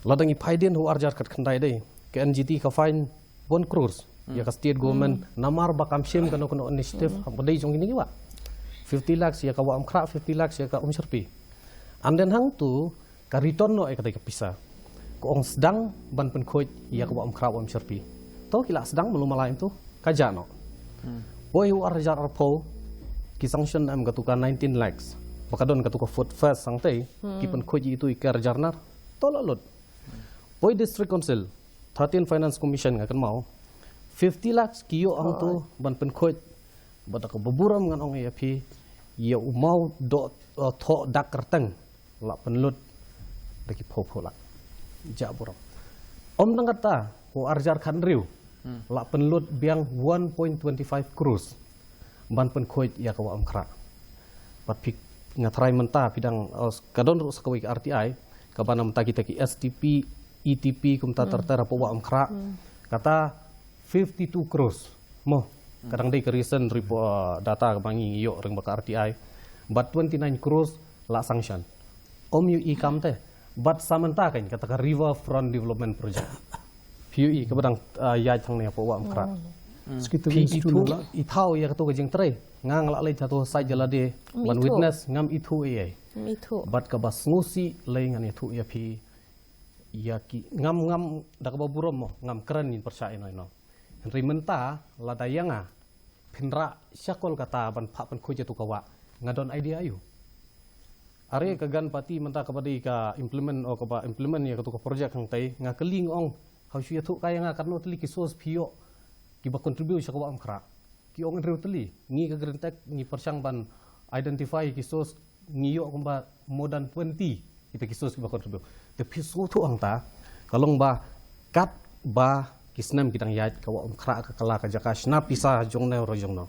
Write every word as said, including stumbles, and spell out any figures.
Lada ngi peit ha u ar hajar khatkhyndai dei, ka N G T ka fine one crores ïa ka state government namar ba kam shim kano kano initiative hapdeng jong kine ki wah. Fifty lakhs ïa ka Wah Umkhrah, fifty lakhs ïa ka Umshyrpi. And then hangtu ka return noh ïa kata ka pisa, ka ong sdang ban pynkhuid ïa ka Wah Umkhrah, Wah Umshyrpi. To ki la sdang malu malai tu ka jah noh. Poi u ar hajar arphew, ki sanction em katu ka nineteen lakhs. Ba ka don katu ka food fest sangtei, ki pynkhuid ïa itu i Kerjarnar. To la lut. Poi District Council, thirteen Finance Commission nga kynmaw, fifty lakhs ki ïoh hangtu ban pynkhuid. Bad da kaba burom ngan ong ïa phi, ïa u maw doh, uh, thoh dak kyrteng la pynlut da ki phew phew lak. Jah burom. Ym tang kata, u ar hajar khathynriew la pynlut biang one point twenty five crores ban pynkhuid ïa ka Wah Umkhrah. Bad phi, nga tharai mynta phi dang, uh, ka don ruh sa kawei ka R T I kaba na mynta kita ki S T P, E T P kumta ter ter hapoh Wah Umkhrah. Kata fifty two crores mo. Ka dang dei ka recent report, uh, data kaba ngi ïoh lyngba ka R T I. Bad twenty nine crores la sanction. Ym ïohi kam te. Bad sa mynta kan kata ka River Front Development Project, phi ïohi kaba dang, uh, ïaid hangne hapoh Wah Umkhrah. Phi ithuh, ithuh ïa katu ka jingtrei? Nga nga la leit hatu site jong lade ban witness, ngam ithuh ei ei. Bad kaba sngewsih lei ngan ïathuh ïa phi, ïa ki, ngam, ngam, da kaba burom mo, ngam kren ïa pyrshah ïa no ïa no. Hynrei mynta lada ïa nga phin rah sha Kolkata ban phah pynkhuid ïa tu ka wah, nga don idea aiu? Are ka Ganpati mynta kaba dei ka implement, o kaba implement ïa katu ka project hangtei, nga kylli nga ong, hau shu ïathuh ka ïa nga katno tylli ki source phi ïoh kiba contribute sha ka Wah Umkhrah. Ki ong hynriew tylli. Ngi ka Greentech ngi pyrshang ban identify ki source, ngi ïoh kumba more than twenty kita ki source kiba contribute. Te phi sngewthuh hangta, ka long ba katba ki snem ki dang ïaid, ka Wah Umkhrah ka kylla ka jaka shna pisa jong no ruh jong no.